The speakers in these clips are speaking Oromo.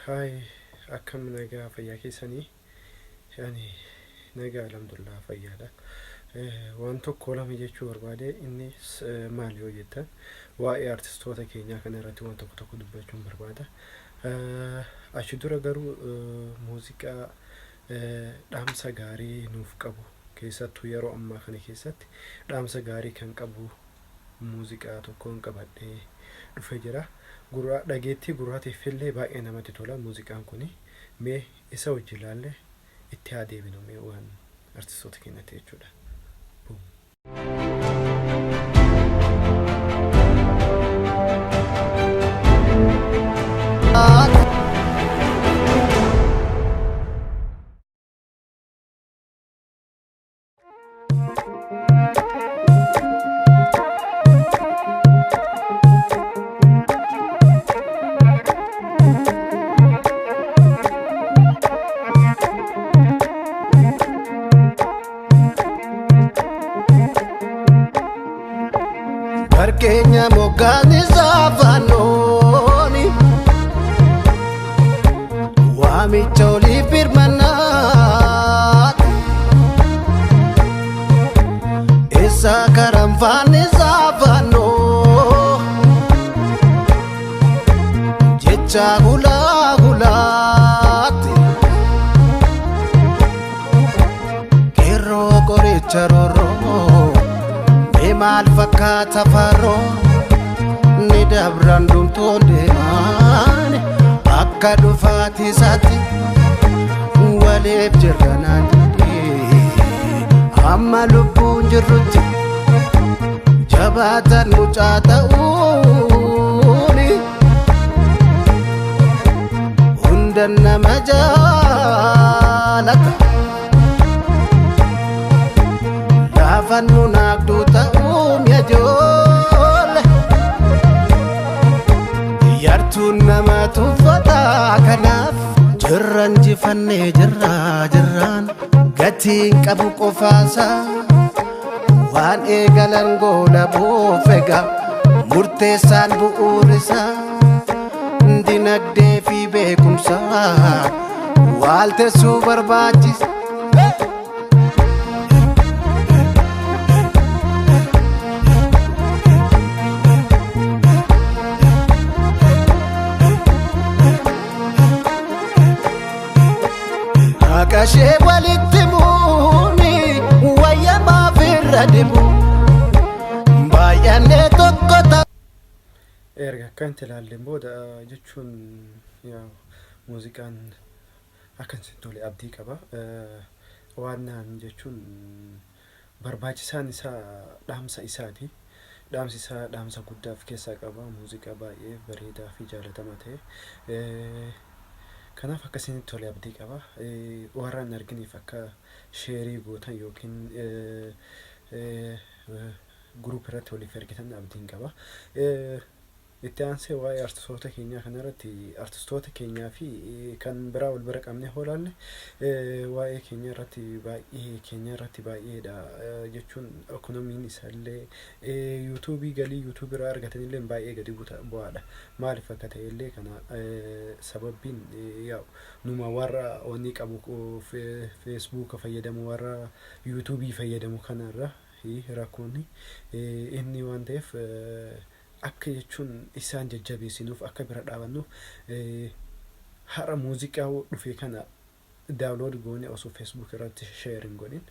Hi, akkam nagaa fayyaa keessanii? Ani nagaa alhamdulillah fayyaadha. Waan tokko lama jechuu barbaade innis maali yoo jettan waa'ee artistoota keenyaa kana irratti waan tokko tokko dubbachuun barbaada. Achi dura garuu muuziqaa dhaamsa gaarii nuuf qabu keessattuu yeroo ammaa kana keessatti dhaamsa gaarii kan qabu muuziqaa tokkoon qabadhee dhufe jira. Gurraa dhageettii gurraatiif illee baay'ee namatti tola muuziqaan kuni. Mee isa wajji ilaalle itti haa deebinu mee waan artistoota keenyatti jechuudha. Boom. Barkeenya moggaan isaa fannooni waamicha oliif birmannaati. Isa karan faanni isaa fannoo jecha hulaa hulaatti. Qeerroo qoricha roorroo mee maal fakkaata farroo ni dabran dhumtuun deemaan akka dhufaatii isaatti waliif jirra naan jedhee hamma lubbuun jirrutti jabaatan mucaa ta'uuni hunda nama jaalata. Laafan munaaqduu ta'uun ijoole yartuun nama tuffata kanaaf jirra injifannee jirra jirraan gatiin qabu qofaasaa waan eegalan goola buufega murteessaan bu'uurisaa dinagdee fi beekumsaa waaltessuu barbaachisa. Haqashee walitti muuni wayyamaa irra dibu baay'annee tokko ta'a. Erga akkanatti ilaalleen booda jechuun yaa muuziqaan akka isin tole abdii qaba. Waan naan jechuun barbaachisaan isaa dhaamsa isaati. Dhaamsi isaa dhaamsa guddaa of keessaa qaba. Muuziqaa baay'ee bareedaa fi jaalatamaa ta'e. Kanaaf akka isinitti tole abdii qaba. Warra hin arginiif akka sheerii gootan yookiin group irratti waliif ergitan abdiin qaba. Itti aansee waa'ee artistoota keenyaa kanarratti artistoota keenyaa fi kan biraa wal bira qabnee hoo ilaalle waa'ee keenya irratti baay'ee keenya irratti baay'eedha jechuun ekonomiin isaallee yuutuubii galii yuutuubii irraa argatanillee baay'ee gadi bu'aadha. Maaliif akka ta'e illee kana sababbiin yaa'u numa warra wanni qabu feesbuuka fayyadamu warra yuutuubii fayyadamu kanarra rakkoon inni waan ta'eef akka jechuun isaan jajjabeessinuuf akka bira dhaabannuuf har'a muuziqaa dhufe kana download goone osoo facebook irratti share hin godhin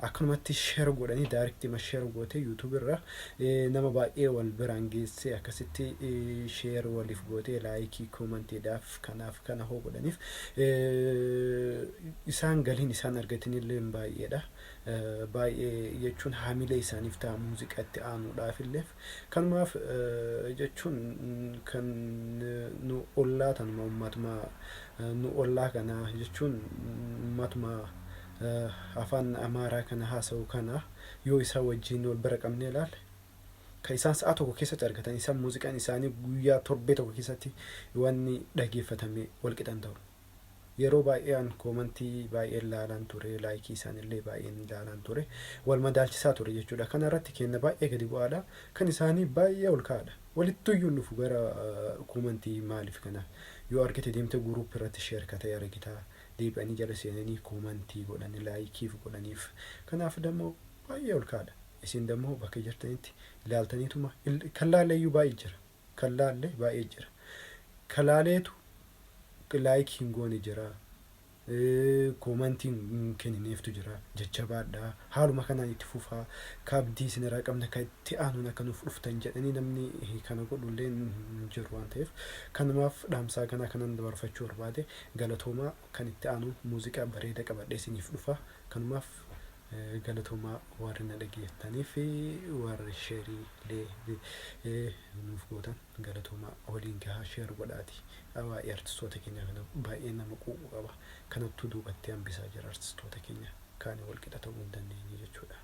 akkanumatti share godhanii direct ma share goote youtube irra nama baay'ee wal biraan geessee akkasitti share waliif gootee laayikii koomentiidhaaf kanaaf kana hoo godhaniif isaan galiin isaan argatinillee baay'eedha. Baay'ee jechuun haamilee isaaniif ta'a muuziqaa itti aanuudhaaf illee kanumaaf jechuun kan nu ollaa tanuma ummatuma nu ollaa kana jechuun ummatuma afaan amaaraa kana haasa'u kana yoo isaan wajjin wal bira qabnee ilaalle kan isaan sa'a tokko keessatti argatan isaan muuziqaan isaanii guyyaa torbee tokko keessatti wanni dhageeffatame wal qixan ta'u. Yeroo baay'ee an koomantii baay'een laalaan ture, laayikii isaanillee baay'een ilaalaan ture. Wal madaalchisaa ture jechuudha. Kana irratti keenna baay'ee gadi bu'aadha. Kan isaanii baay'ee ol ka'aadha. Walittuyyuu hin dhufu gara koomantii maaliif kana. Yoo argite deemte group irratti share ka ta'e argita. Deebi'anii jala seenanii comment godhanii like godhaniif. Kanaaf dammoo baay'ee ol kaadha. Isin dammoo bakka jirtanitti ilaaltaniituma kan laalleeyyuu baay'ee jira. Kan laalle baay'ee jira. Kan laaleetu like hin goone jira. Comment hin kennineeftu jira. Jajjabaadhaa. Haaluma kanaan itti fufaa. Kaabdii isinirraa qabna, kan itti aanuun akka nuuf dhuftan jedhanii namni kana godhullee hin jiru waan ta'eef, kanumaaf dhaamsaa kanaa kanan dabarfachuu barbaade. Galatoomaa. Kan itti aanu muuziqaa bareeda qabadhee isiniif dhufa. Kanumaaf galatoomaa, warri na dhageeffatanii fi warri share illee nuuf gootan galatoomaa. Waliin gahaa, share godhaati. Waa'ee artistoota keenya kana baay'ee nama quuqu qaba. Kanattuu duubatti hambisaa jira artistoota keenya, kaanii wal qixa ta'uu hin dandeenye jechuudha.